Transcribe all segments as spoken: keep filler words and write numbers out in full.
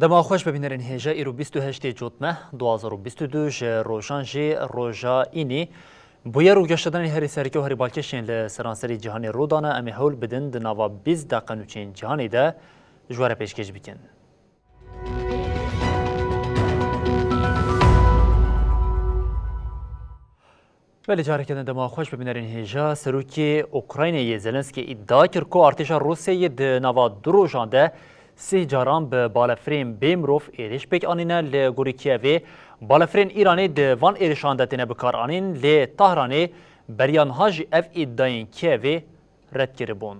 Dema xweş be bînerên hêja, îro bîst û heştê Cotmeh du hazar û bîst û du ji rojan jî roja înî. Bûyer û geşedanên herî sereke û herî balkêş yên li seranserî cîhanê rû dane, em ê hewl bidin di nava bîst deqe nûçeyên cîhanê de ji we re pêşkêş bikin. Belê, careke din dema xweş be bînerên hêja. Serokê Ukraynayê Zelenskî îdia kir ku artêşa Rûsyayê di nava du rojan de sih caran bi balafirên bê mirov êrîş pêk anîne. Li gorî Kiyevê, balafirên Îranê di van êrîşan de têne bikaranîn, lê Tahranê beriya niha jî ev îdiayên Kiyevê red kiribûn.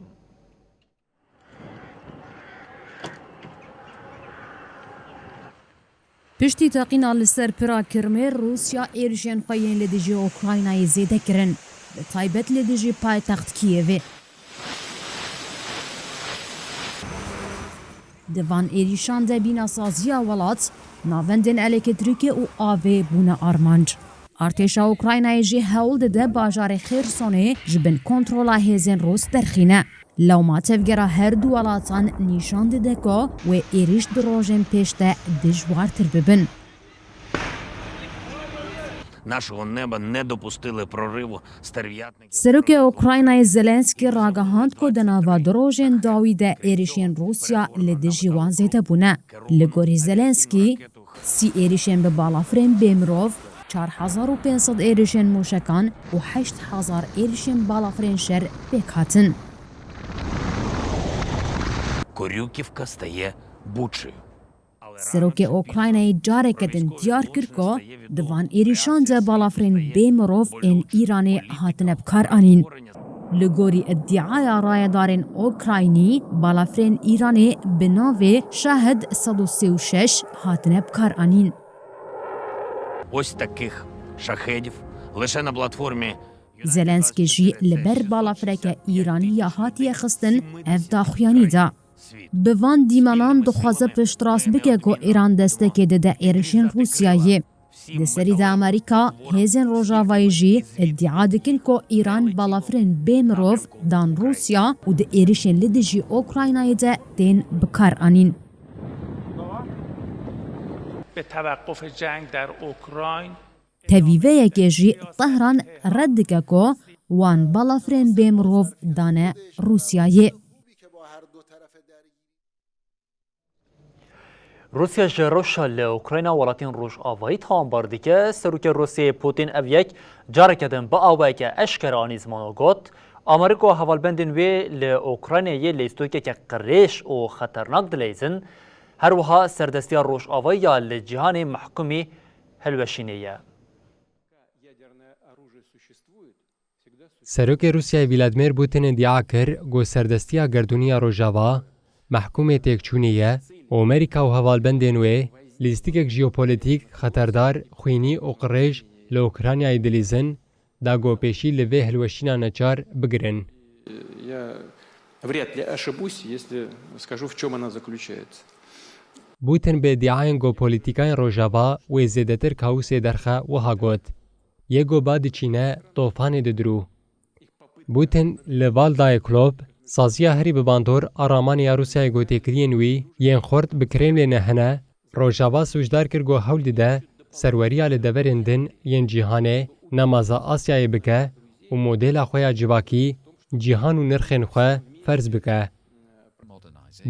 Piştî teqîna li ser pira Kirmê, Rûsya êrişên xwe yên li dijî Ukraynayê zêde kirin, bi taybet li dijî paytext Kiyevê. Di van êrîşan de bîna saziya welat, navendên elektrîkê û avê bûne armanc. Artêşa Ukraynayê jî hewl dide bajarê Xêrsonê ji bin kontrola hêzên Rûs derxîne. Lewma tevgera her du welatan nîşan dide ku wê êrîş di rojên pêş de dijwartir bibin. Нашого неба не допустили прориву стерв'ятників. Serokê Ukraynayê Zelenskî ragihand ku di nava du rojên dawî de êrîşên Rûsya li dijî wan zêde bûne. Li gorî Zelenskî, sî êrîşên bi balafirên bêmirov, çar hezar û pênc sed êrîşên mûşekan û heşt hezar êrîşên balafirên şer pêk hatin. Корюківка стає Бучею. Serokê Ukraynayê careke din diyar kir ku di van êrîşan de balafirên bê mirov ên Îranê hatine bikaranîn. Li gorî îdiaya rayedarên Ukraynî, balafirên Îranê bi navê Şahid sed û sî û şeş hatine bikaranîn. Ось таких шахедів лише на платформі Zelenskî jî li ber balafireke Îranî ya hatiye xistin ev daxuyanî da. Bi van dîmenan dixwaze piştrast bike ku Îran destekê dide êrişên Rûsyayê. Di serî de Amerîka, hêzên Rojavayê jî îdia dikin ku Îran balafirên bê mirov dan Rûsya û di êrişên li dijî Ukraynayê de tên bikaranîn. به توقف جنگ در اوکراین. Tevî vê yekê jî Tehran red dike ku wan balafirên bê mirov dane Rûsyayê. Rûsya ji rewşa li Ukrayna welatên Rojavayî tawanbar dike. Serokê Rûsyayê Putin ev yek careke din bi awayeke eşkere anî ziman û got, Amerîka û hevalbendên wê li Ukraynayê lîstokeke qirêj û xeternak dileyzin. Her wiha serdestiya Rojavayî ya li cîhanê mehkumî hilweşînê ye. Serokê Rûsyayê Vladimir Putin îdia kir ku serdestiya gerdûnî ya Rojava mehkûmê têkçûnê ye û Amerîka û hevalbendên wê lîstikek jeopolîtîk xeterdar, xwînî û qirêj li Ukraynayê dilîzin, da ku pêşî li vê hilweşîna neçar bigirin. Я вряд ли ошибусь, если скажу, в чем она заключается. Putin bi îdiayên ku polîtîkayên Rojava wê zêdetir kaosê derxe wiha got, Yê ku ba diçîne, tofanê didirû. Putin li Valdai Klop, saziya herî bi bandor a ramanê ya Rûsyayê ku têkiliyên wî yên xurt bi Kremlê ne hene, Rojava sûcdar kir ku hewl dide serweriya li deverên din yên cîhanê, nemaza Asyayê bike û modela xwe ya civakî, cîhan û nirxên xwe ferz bike.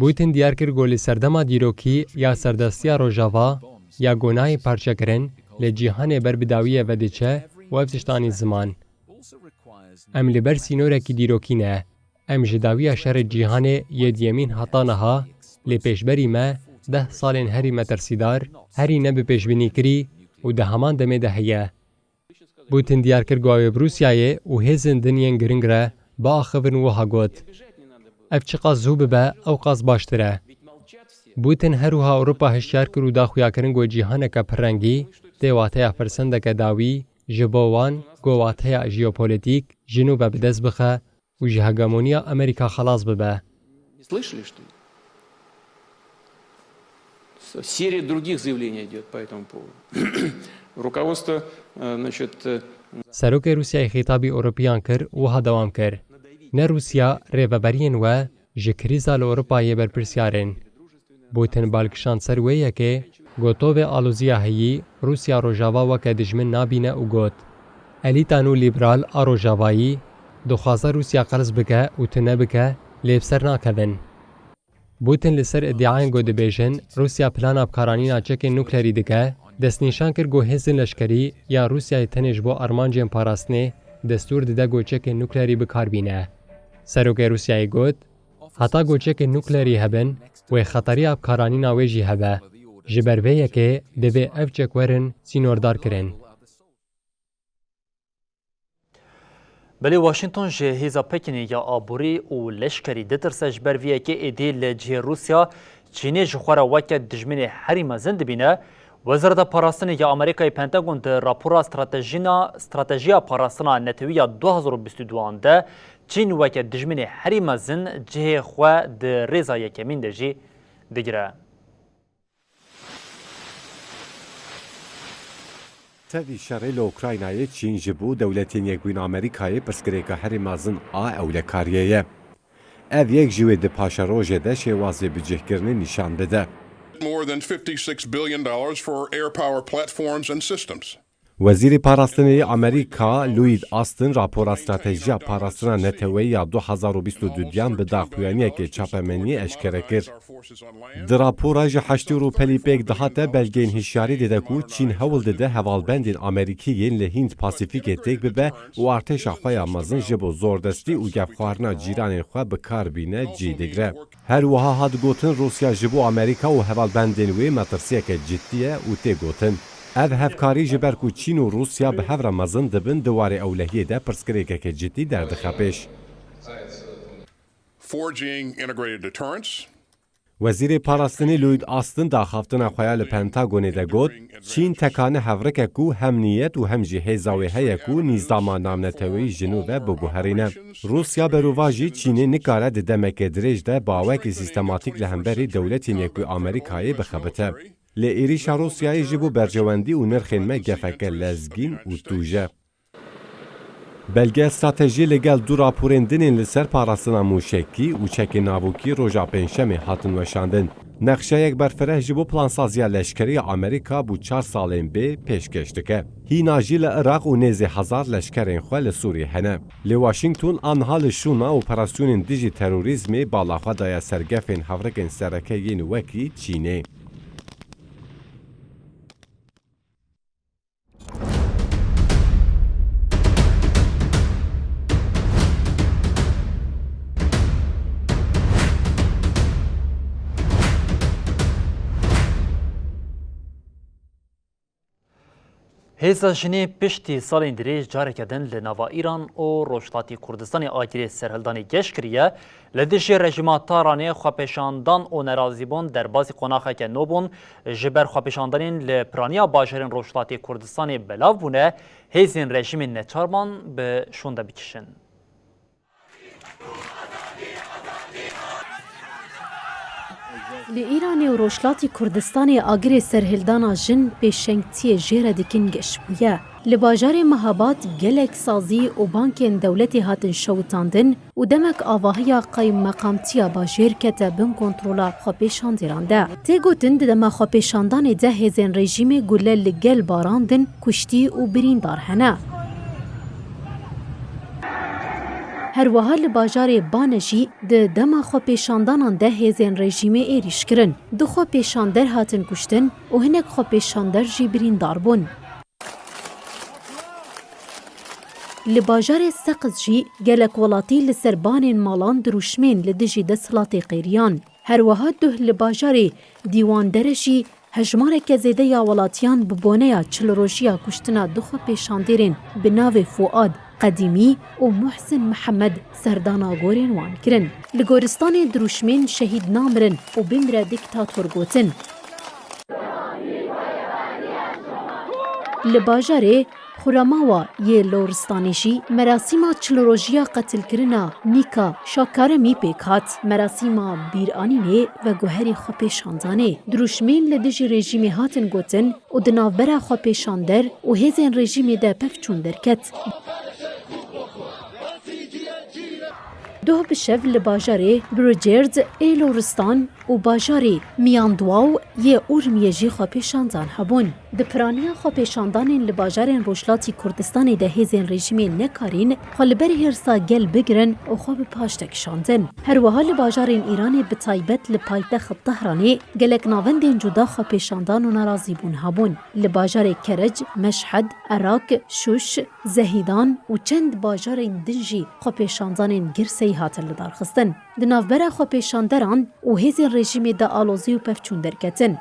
Putin diyar kir ku li serdema dîrokî ya serdestiya Rojava ya ku nayê parçekirin, li cîhanê ber bi dawiyê ve diçe û ev tişt anî ziman. Em li ber sînorekî dîrokî ne. Em ji dawiya şerê cîhanê yê duyemîn heta niha, lê pêşberî me deh salên herî metirsîdar, herî ne bi pêşbînîkirî û di heman demê de heye. Putin diyar kir ku ew ê bi Rûsyayê û hêzên din yên giring re biaxivin û wiha got, Ev çiqas zû bibe, ewqas baştir e. Putin her wiha Ewropa hişyar kir û da xuyakirin ku cîhaneke pirrengî tê wateya firsendeke dawî ji bo wan ku wateya jeopolîtîk ji nû ve bi dest bixe û ji hegemoniya Amerîka xelas bibe. Не слышали, что ли? С-, серия других заявлений идёт по этому поводу. Руководство, э, значит, э, Serokê Rûsyayê xîtabî Ewropiyan kir û wiha dewam kir, Ne Rûsya, rêveberiyên we ji krîza li Ewropayê berpirsiyar in. Putin bal kişand ser wê yekê, got tovê aloziya heyî Rûsya Rojava weke dijmin nabîne û got, elîta nû lîberal a Rojavayî dixwaze Rûsya qels bike û tune bike, lê bi ser nakevin. Putin li ser îdiayên ku dibêjin Rûsya plana bi karanîna çekên nuklerî dike, destnîşan kir ku hêzên leşkerî ya Rûsyayê tenê ji bo armancên parastinê destûr dide ku çekên nuklerî bi kar bîne. Serokê Rûsyayê got, heta ku çekên nuklerî hebin, wê xeteriya bi karanîna wê jî hebe. Ji ber vê yekê divê ev çek werin sînordar kirin. Belê Washington ji hêza Pekinê ya aborî û leşkerî ditirse, ji ber vê yekê êdî li cihê Rûsya Çînê ji xwe re weke dijminê herî mezin dibîne. Wezareta Parastinê ya Amerîkayê Pentagon di rapora stratejîna, stratejiya parastina netewî ya du hazar û bîst û duan de Çîn weke dijminê herî mezin cihê xwe di rêza yekemîn de jî digire. Tevî şerê li Ukraynayê Çîn ji bo Dewletên Yekbûyî Amerîkayê pirsgirêka herî mezin a ewlekariyê ye. Ev yek ji wê di paşerojê de şêwazê bicihkirinê nîşan dide. More than fifty-six billion dollars for air power platforms and systems. Wezîrê Parastinê yê Amerîka Lloyd Austin rapora stratejiya parastina neteweyî ya du hazar û bîst û duyan bi daxuyaniyekê çapemeniyê eşkere kir. Di rapora ji Heşdî Ewropelî pêk dihate belgeyên hişyarî dide ku Çîn hewl dide hevalbendên Amerîkî yên li Hînd Pasîfîkê têk bibe û artêşa xwe ya mezin ji bo zordestî û gefxwarina cîranên xwe bi kar bîne cî digre. Her wiha hat gotin Rûsya ji bo Amerîka û hevalbendên wê metirsiyeke cidî ye û tê gotin, ev hevkarî ji ber ku Çîn û Rûsya bi hev re mezin dibin di warê ewlehiyê de pirsgirêkeke cidî derdixe pêş. Forging integrated deterrence. Wezîrê Parastinê Lloyd Austin di axaftina xwe ya li Pentagonê de got, Çîn tekane hevrike ku hem niyet û hem jî hêza wê heye ku nîzama navneteweyî ji nû ve biguherîne. Rûsya berovajî Çînê nikare di demeke dirêj de bawekî sîstematîk li hemberî Dewletên Yekbûyî Amerîkayê bixebite. Lê êrîşa Rûsyayê ji bo berjewendî û nirxên me gefeke lezgîn û tûj e. Belgeya stratejiyê li gel du raporên din ên li ser parastina mûşekî û çekên navokî roja Pêncşemê hatin weşandin. Nexşeyek berfireh ji bo plansaziya leşkerî ya Amerîka bo çar salên bê pêşkêş dike. Hîna jî li Iraq û nêzî hezar leşkerên xwe li Sûriyê hene. Lê Washington aniha li şûna operasyonên dijî terorîzmê bala xwe daye ser gefên hevrikên sereke yên wekî Çînê. Hêza jinê piştî salên dirêj careke din li nava Îran û Rojhilatê Kurdistanê agirê serhildanê geş kiriye. Li dijî rejîma Tahranê xwepêşandan û nerazîbûn derbasî qonaxeke nû bûn. Ji ber xwepêşandanên li piraniya bajarên Rojhilatê Kurdistanê belav bûne, hêzên rejîmê neçar man bi şûnde bikişin. Li Îranê û Rojhilatî Kurdistanê agirê serhildana jin pêşengtiyê jê re dikin geş bûye. Li bajarê Mehabad gelek sazî û bankên dewletê hatin şewitandin û demek avahiya qaymeqamtiya bajêr kete bin kontrola xwepêşandêran de. Tê gotin di dema xwepêşandanê de hêzên rejîmê gule li gel barandin, kuştî û birîndar hene. Her wiha li bajarê Bane jî di dema xwepêşandanan de hêzên rejîmê êrîş kirin. Du xwepêşander hatin kuştin û hinek xwepêşander jî birîndar bûn. Li bajarê Seqiz jî gelek welatî li ser banên malan dirûşmên li dijî desthilatê qêriyan. Her wiha duh li bajarê Dîwandere jî hejmareke zêde ya welatiyan bi boneya çil rojiya kuştina du xwepêşandêrên bi navê Fuad Qedîmî û Muhsin Mihemed serdana gorên wan kirin. Li goristanê dirûşmên şehîd namirin û bimire diktator gotin. Li bajarê Xuramawa yê Loristanê jî merasîma çil rojiya qetilkirina Nîka Şakaremî pêk hat. Merasîma bîranînê veguherî xwepêşandanê. Dirûşmên li dijî rejîmê hatin gotin û di navbera xwepêşander û hêzên rejîmê de pevçûn derket. Doh bi şev li bajarê Brugerd ê Loristan û bajarê Miyanduaw yê Urmiyê jî xwepêşandan hebûn. Di piraniya xwepêşandanên li bajarên Rojhilatî Kurdistanê de hêzên rejîmê nekarîn xwe li ber hêrsa gel bigirin û xwe bi paş de kişandin. Her wiha li bajarên Îranê bi taybet li paytext Tehranê gelek navendên cuda xwepêşandan û nerazîbûn hebûn. Li bajarê Kerec, Meşhed, Erak, Şûş, Zehîdan û çend bajarên din jî xwepêşandanên girseyî hatin lidarxistin. Di navbera xwepêşanderan û hêzên rejîmê de alozî û pevçûn derketin.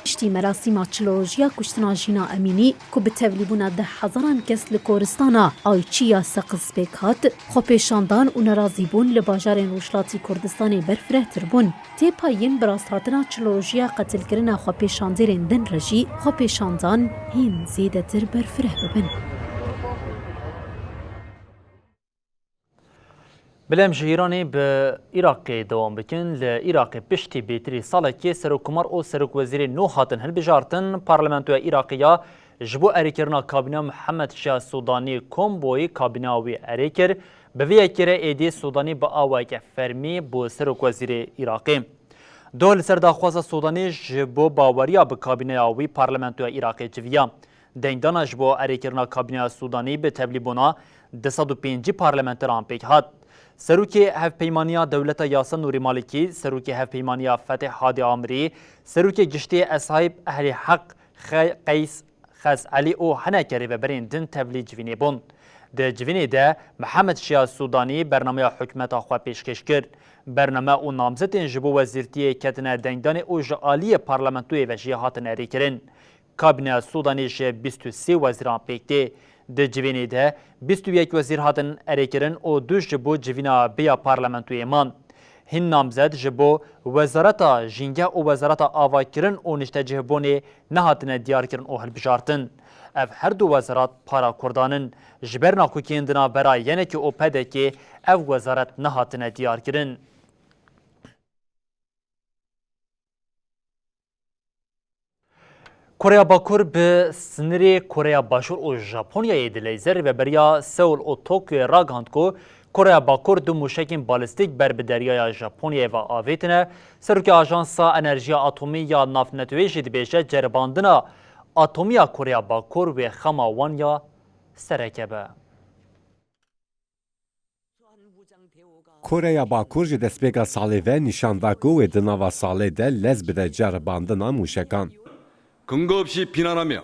Piştî merasîma çil rojiya kuştina Jîna Emînî ku bi tevlîbûna deh hezaran kes li koristana Ayçî ya Seqiz pêk hat, xwepêşandan û nerazîbûn li bajarên Rojhilatî Kurdistanê berfirehtir bûn. Tê payîn bi rasthatina çil rojiya qetilkirina xwepêşandêrên din re jî xwepêşandan hîn zêdetir berfireh bibin. Belê em ji Îranê bi Iraqê dewam bikin. Li Iraqê piştî bêtirî salekê serokkomar û serokwezîrê nû hatin hilbijartin. Parlamentoya Iraqê ya ji bo erêkirina kabîneya Mihemed Şiya Sûdanî komboyî kabîneya wî erê kir. Bi vê yekê re êdî Sûdanî bi awayeke fermî bû serokwezîrê Iraqê. Doh li ser daxwaza Sûdanî ji bo baweriya bi kabîneya wî parlamentoya Iraqê civiya. Dengdana ji bo erêkirina kabîneya Sûdanî bi tevlîbûna du sed û pêncî parlamenteran pêk hat. Serokê Hevpeymaniya Dewleta Yasa Nûrî Malikî, Serokê Hevpeymaniya Fetih Hadî Amirî, Serokê Giştî Esayîb Ehlî Heq Xe-, Qeys Xez Elî û hineke rêveberên din tevlî civînê bûn. Di civînê de Mihemed Şiya Sûdanî bernameya hikûmeta xwe pêşkêş kir. Bername û namzetên ji bo wezîrtiyê ketine dengdanê û ji aliyê parlamentoyê ve jî hatin erêkirin. Kabîneya Sûdanê ji bîst û sê wezîran pêk tê. Di civînê de bîst û yek wezîr hatin erêkirin û du ji bo civîna bêya parlamentoyê man. Hin namzet ji bo Wezareta Jîngeh û Wezareta Avakirin û Niştecihbûnê nehatine diyarkirin û hilbijartin. Ev her du wezaret para Kurdan in. Ji ber nakokiyên di navbera Y N K ê û P D K'ê ev wezaret nehatine diyarkirin. Koreya Bakur bi sinirê Koreya Başûr û Japonyayê dileyze. Rêveberiya Seul û Tokyoyê ragihand ku Koreya Bakur du mûşekên balîstîk ber bi deryaya Japonyayê ve avêtine. Serokê Ajansa Enerjiya Atomî ya Navneteweyê jî dibêje ceribandina atomî ya Koreya Bakur wê xema wan ya sereke be. Koreya Bakur ji destpêka salê ve nîşan da ku wê di nava salê de lez bide ceribandina mûşekan. 근거 없이 비난하며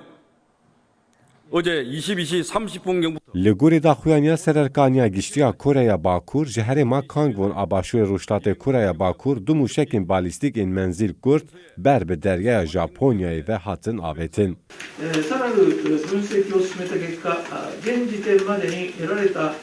어제 이십이 시 삼십 분경부터 Li gorî daxuyaniya Sererkaniya Giştî ya Koreya Bakur, ji herêma Kangwon a başûrê rojhilatê Koreya Bakur du mûşekên balîstîk ên menzîl kurt ber bi deryaya Japonyayê ve hatin avêtin. えーさらなる分析を進めた結果、現時点までに得られた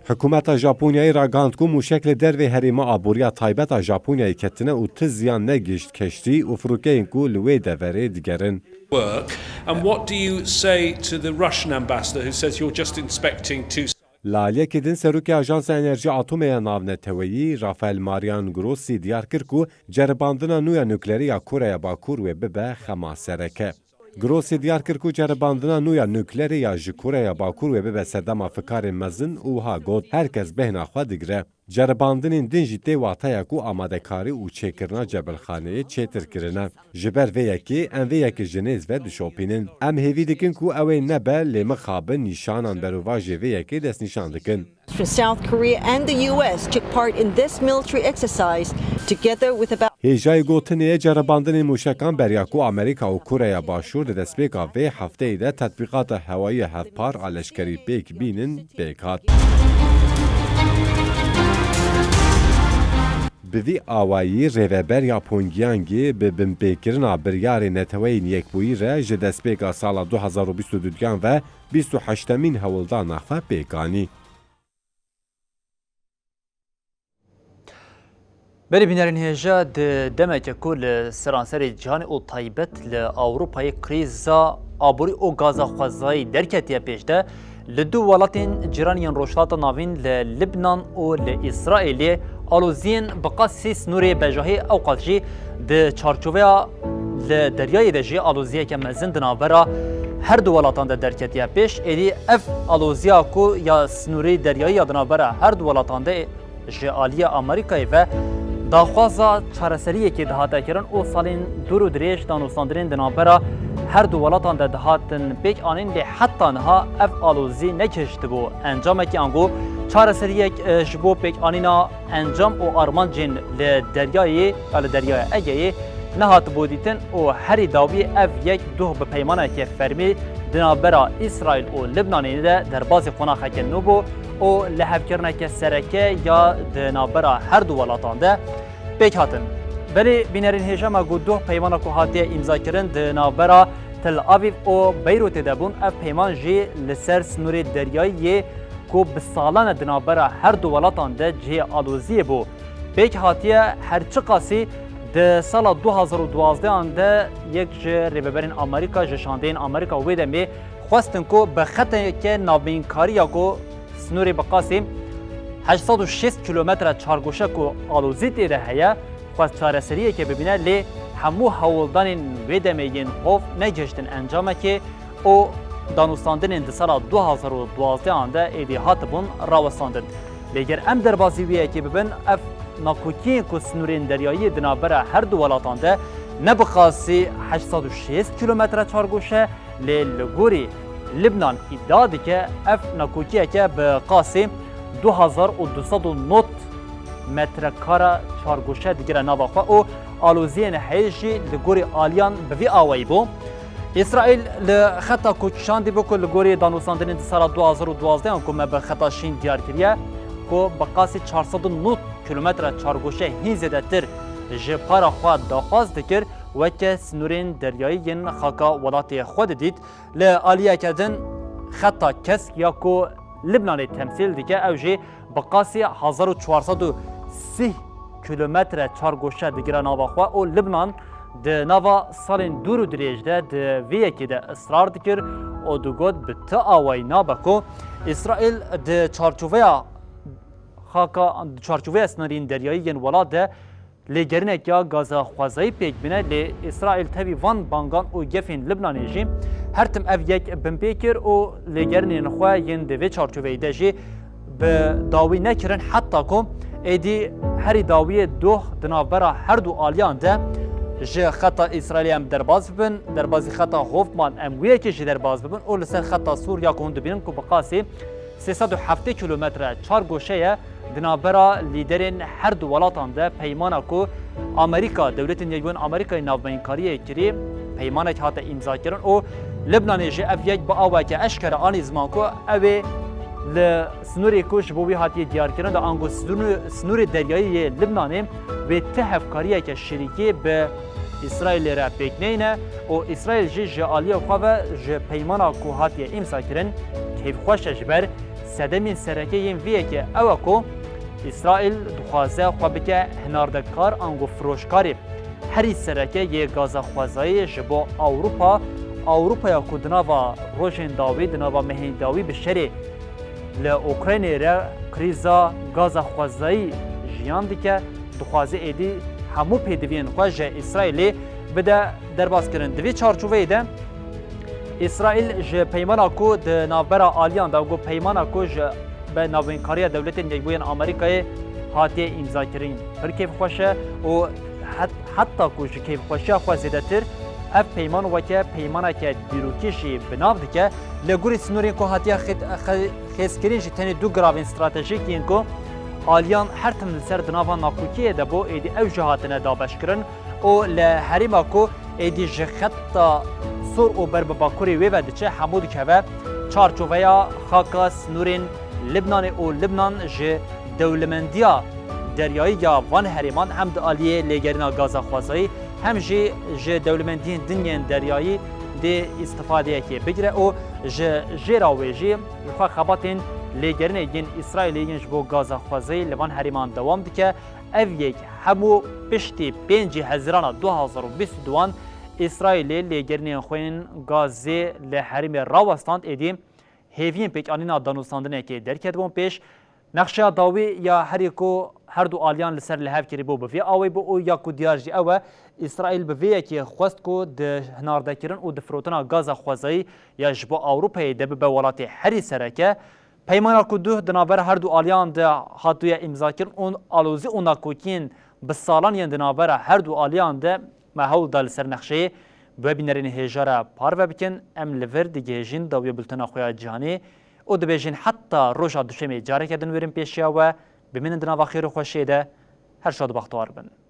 Hikûmeta Japonyayê ragihand ku mûşek li dervê herêma aboriya taybet a Japonyayê ketine û ti ziyan negihişt keştî û firokeyên ku li wê deverê digerin. Work. And what do you say to the Russian ambassador who says you're just inspecting two Li aliyekê din Serokê Ajansa Enerjiya Atomê ya Navneteweyî, Rafael Marian Grossi diyar kir ku ceribandina nû ya nuklerî ya Koreya Bakur wê bibe xema sereke. Grossi diyar kir ku ceribandina nû ya nuklerê ya ji Koreya Bakur wê bibe sedema fikarên mezin û wiha got, her kes bêhna xwe digire. Ceribandinên din jî tê wateya ku amadekarî û çêkirina cebilxaneyê çêtir kirine. Ji ber vê yekê em vê yekê ji nêz ve dişopînin. Em hêvî dikin ku ew ê nebe lê mixabin nîşanan berovajê vê yekê destnîşan dikin. South Korea and the U S took part in this military exercise together with about Hêjayî gotinê ye ceribandinên mûşekan beriya ku Amerîka û Koreya Başûr di destpêka vê hefteyê de tetbîqata hewayî ya hevpar a leşkerî pêk bînin, pêk hat. Bi vî awayî Rêveber ya Pyongyangê bi binpêkirina biryarê Neteweyên Yekbûyî re ji destpêka sala du hazar û bîst û duyan ve bîst û heştemîn hewldana xwe pêk anî. Berî bînerên hêja, di demeke ku li seranserê cîhanê û taybet li Ewropayê krîza aborî û gaza xwezayî derketiye pêş de, li du welatên cîran yên Rojhilata Navîn, li Libnan û li Îsraîlê, aloziyên bi qasî sînorê bejahî, ewqas jî di çarçoveya li deryayê de jî aloziyeke mezin di navbera her du welatan de derketiye pêş. Êdî ev aloziya ku ya sinûrê deryayî ya di navbera her du welatan de ji aliyê Amerîkayê ve daxwaza çareseriyekê dihate kirin û salên dûr û dirêj danûstandinên di navbera her du welatan de dihatin pêk anîn, lê heta niha ev alozî negihiştibû encamekî ango çareseriyek, e, ji bo pêkanîna encam û armancên li deryayê ya li Deryaya Egeyê nehatibû dîtin û herî dawî ev yek doh bi peymaneke fermî di navbera Îsraîl û Libnanê de derbazî qonaxeke nû bû û lihevkirineke sereke ya di navbera her du welatan de pêk hatin. Belê bînerên hêja me got doh peymana ku hatiye îmzakirin di navbera Tel Aviv û Beyrûtê de bûn. Ev peyman jî li ser sinûrê deryayî yê ku bi salan e di navbera her du welatan de cihê aloziyê bû pêk hatiye, her çiqasî di sala du hazar û duwazdeh an de yek ji rêveberên Amerîka, ji şandeyên Amerîka wê demê xwestin ku bi xeteke navbeynkariya ku sînorê bi qasî heşt sed û şêst kîlometre çargoşe ku alozî tê de heye, xwest çareseriyeke bibîne, lê hemû hewldanên wê demê yên xov negihiştin encamekê û danûstandinên di sala du hazar û duwazdeh an de êdî hatibûn rawestandin. Lê ger em derbazî wê yekê bibin, ev nakokiyên ku sînorên deryayî di navbera her du welatan de ne bi qasî heşt sed û şêst kîlometre çargoşe, lê li gorî Libnan îdia dike, ev nakokiyeke bi qasî du hazar û du sed û nod metrekare çargoşe digire nava xwe û aloziyên heyî jî li gorî aliyan bi vî awayî bû. Îsraîl li xeta ku kişandî bû ku li gorî danûstandinên di sala du hazar û duwazdeh an ku me bi xeta şîn diyar kiriye, ku bi qasî çar sed û nod kîlometre çargoşe hîn zêdetir ji para xwe daxwaz dikir, weke sînorên deryayî yên xaka welatê xwe didît. Li aliyeke din xeta kesk ya ku Libnanê temsîl dike, ew jî bi qasî hezar û çar sed û sî kîlometre çargoşe digire nava xwe û Libnan di nava salên dûr û dirêj de di vê yekê de israr dikir û digot, bi ti awayî nabe ku Îsraîl di çarçoveya xaka, di çarçoveya sînorên deryayî yên welat de lêgerînek ya gaza xwezayî pêk bîne, lê Îsraîl tevî van bangan û gefên Libnanê jî her tim ev yek binpê kir û lêgerînên xwe yên di vê çarçoveyê de jî bi dawî nekirin, heta ku êdî herî dawiyê doh di navbera her du aliyan de ji xeta Îsraîlê em derbas bibin, derbasî xeta Hofman em wê yekê jî derbas bibin û li ser xeta Sûriya ku hûn dibînin ku bi qasî sê sed û heftê kîlometre çargoşe ye, di navbera lîderên her du welatan de peymana ku Amerîka, Dewletên Yekbûyên Amerîkayê navbeyinkariyê kirî, peymanek hate îmzakirin û Libnanê jî ev yek bi awayeke eşkere anî ziman ku ew ê li sînorê ku ji bo wî hatiye diyarkirin de ango sînor-, sînorê deryayî yê Libnanê wê ti hevkariyeke şirîkî bi Îsraîlê re pêk neyne û Îsraîl jî ji aliyê xwe ve ji peymana ku hatiye îmzakirin kêfxweş e, ji ber sedemên sereke yên vê yekê ew e ku Îsraîl dixwaze xwe bike hinardekar ango firoşkarê herî sereke yê gaza xwezayê ji bo Ewropa, Ewropaya ku di nava rojên dawî, di nava mehên dawî bi şerê li Ukraynê re krîza gaza xwezayî jiyan dike, dixwaze êdî hemû pêdiviyên xwe ji Îsraîlê bide derbaskirin. Di vî çarçoveyê de Îsraîl ji peymana ku di navbera aliyan de, ku peymana ku ji be navbeynkariya Dewletên Yekbûyên Amerîkayê hatiye îmzakirin, pir kêfxweş e û het-, heta ku ji kêfxweşiya xwe zêdetir ev peyman weke peymaneke dîrokî jî bi nav dike. Li gorî sînorên ku hatiye xêt-, xe-, xêzkirin jî tenê du giravên stratejîk yên ku aliyan her tim li ser di nava nakokiyê de bû, êdî ew jî hatine dabeşkirin û li herêma ku êdî ji xeta sor û ber bi bakurê wê ve diçe, hemû dikeve çarçoveya xaka sînorên Libnanê û Libnan ji dewlemendiya deryayî ya van herêman hem di aliyê lêgerîna gaza xwezayî hem jî ji dewlemendiyên din yên deryayî dê îstifadeyekê bigire û ji jêra wê jî ji xwe xebatên lêgerînê yên Îsraîlê yên ji bo gaza xwezayî li van herêman dewam dike. Ev yek hemû piştî pêncî Hezirana du hazar û bîst û duan Îsraîlê lêgerînên xwe yên gazê li herêmê rawestand, êdî hêviyên pêkanîna danûstandinekê derketibûn pêş. Nexşeya dawî ya herî ku her du aliyan li ser li hev kirîbû bi vî awê bû û ya ku diyar jî ew e, Îsraîl bi vê yekê xwest ku di hinardekirin û di firotina gaza xwezayî ya ji bo Ewropayê de bibe welatê herî sereke. Peymana ku duh di navbera her du aliyan de hatiye îmzakirin û alozî û nakokiyên bi salan yên di navbera her du aliyan de me hewl da li ser nexşeyê bi we bînerên hêja re parve bikin. Em li vir digihêjin dawiya bultena xwe ya cîhanê û dibêjin heta roja duşemê careke din werin pêşiya we. Bimînin di nava xêr û xweşiyê de. Her şad û bextewar bin.